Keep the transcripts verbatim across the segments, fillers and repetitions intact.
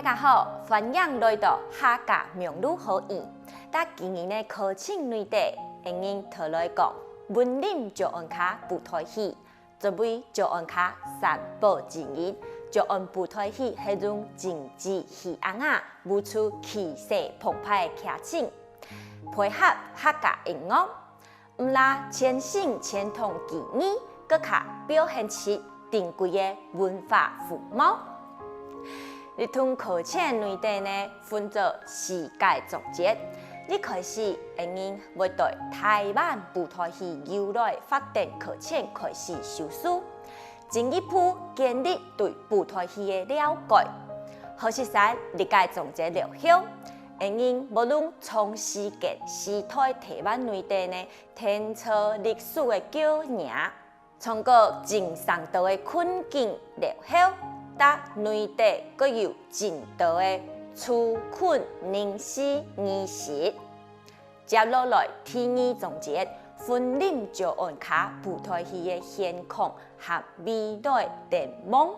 大家好，歡迎來到客家網路學院。在今日个課程內底，𠊎人討論講雲林詔安客布袋戲，作為詔安客三寶之一，詔安布袋戲係用真珠戲伢仔舞出氣勢澎湃个劇情，配合客家音樂， 毋但傳承傳統技藝，更加表現出珍貴个文化風貌。這堂課程內底呢，分做四個章節。一開始，𠊎人會對臺灣布袋戲由來發展課程開始收書，進一步建立對布袋戲个了解。學習完這個章節了後，𠊎人會用長時間時代臺灣內底呢， 天朝歷史个舊名，穿過盡生多个困境了後，在內底閣有盡多个處困人事儀式。接落來第二章節，雲林詔安客布袋戲个現況和未來展望。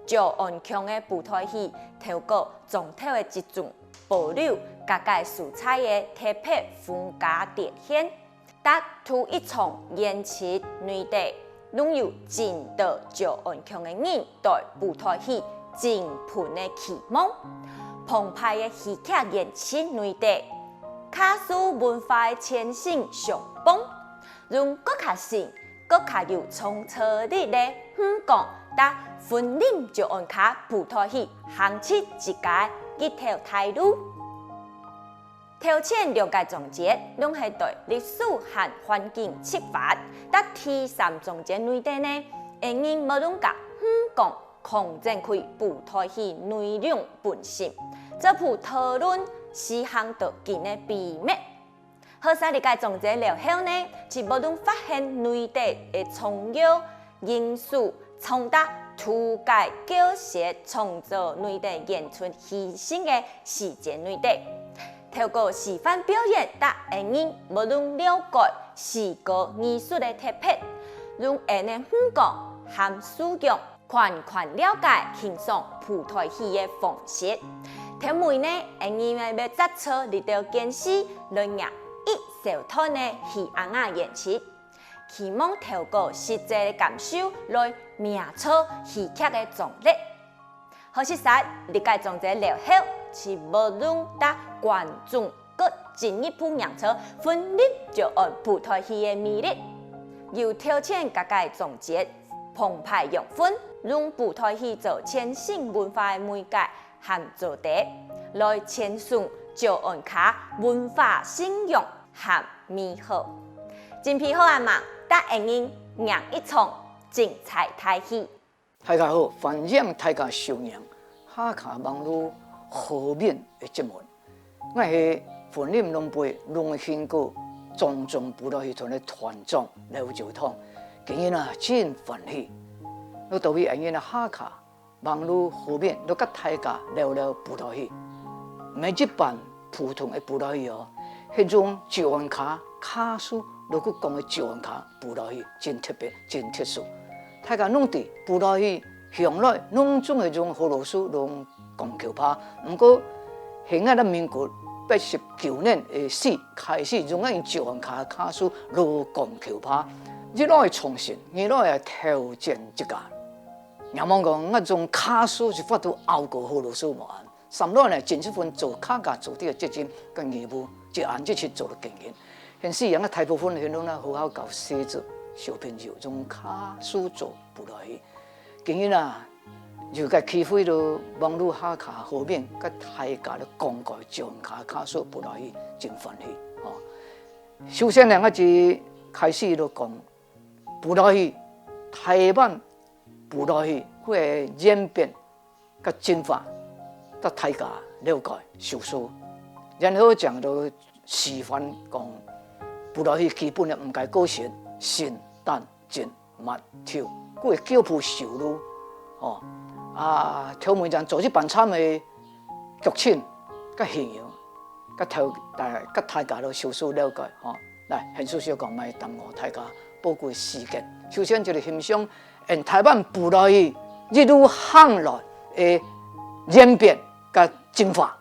詔安腔个布袋戲透過莊頭个集中保留，各個所在个特別風格展現。 在頭一場演出內底，攏有盡多詔安腔个人對布袋戲盡歕个期望。澎湃个戲劇演出內底，客事文化个傳承相幫，用更加新、更加有創造力个眼光，在雲林詔安客布袋戲行出自家一條大路。 頭前兩個章節，攏係對歷史和環境出發，在第三章節內底呢，𠊎人會用眼光擴展開布袋戲內容本身，再度討論施行到今个秘密。學習這個章節了後呢，就會用發現內底个重要 因素，從在圖解教學創造內底演出犧牲个時節內底。透過示範表演，逐個人會用了解視覺藝術个特別，用𠊎个眼光和素養，寬寬了解欣賞布袋戲个方式。頭尾呢，𠊎人會摘出這兜見識來演一小段个戲伢仔演出。 希望透過實際个感受來摸出戲劇个張力。學習煞這個章節了後，就會用得觀眾更進一步認出雲林詔安布袋戲个魅力。由頭前各個章節澎湃養分，用布袋戲做傳承文化个媒介和做底，來傳承詔安客文化信仰 和美好。準備好啊吂？逐個人迎一場精彩大戲！大家好，歡迎大家收看客家網路好面个節目。𠊎係雲林龍背龍興个莊莊布袋戲團个團長劉朝堂。今日啊，真歡喜，𠊎到位𠊎人个客家 網路好面來佮大家聊聊布袋戲。毋係一般普通个布袋戲哦，係用詔安客客事來去講个詔安客布袋戲，真特別，真特殊。大家攏知布袋戲向來攏總係用河洛話、用廣口話，毋過係𠊎等民國八十九年个時開始，用𠊎等詔安客客事來廣口話。一來創新，二來挑戰自家。 若望講，𠊎種客事就發到拗過河洛話無恁。三來呢，盡一份做客家做底个責任佮義務，一恁一直做到今日。現時啊，大部分現在學校教細子小朋友用客事做布袋戲。今日啊，有個機會到網路下下好面，佮大家來講解詔安客客事布袋戲，真歡喜哦。首先呢，𠊎就開始來講布袋戲，台灣 布袋戲个演變佮進化，佮大家了解、收視。然後講到示範講，布袋戲基本个五個個性，身、膽、筋、脈、抽，故个腳步收入，哦，啊，頭尾正做一般參个 劇情佮形容，佮頭大佮大家都收視了解吼。來，現時小講莫耽誤大家寶貴時間。首先就係欣賞，嗯，台灣布袋戲一路行來个演變，呃，精華。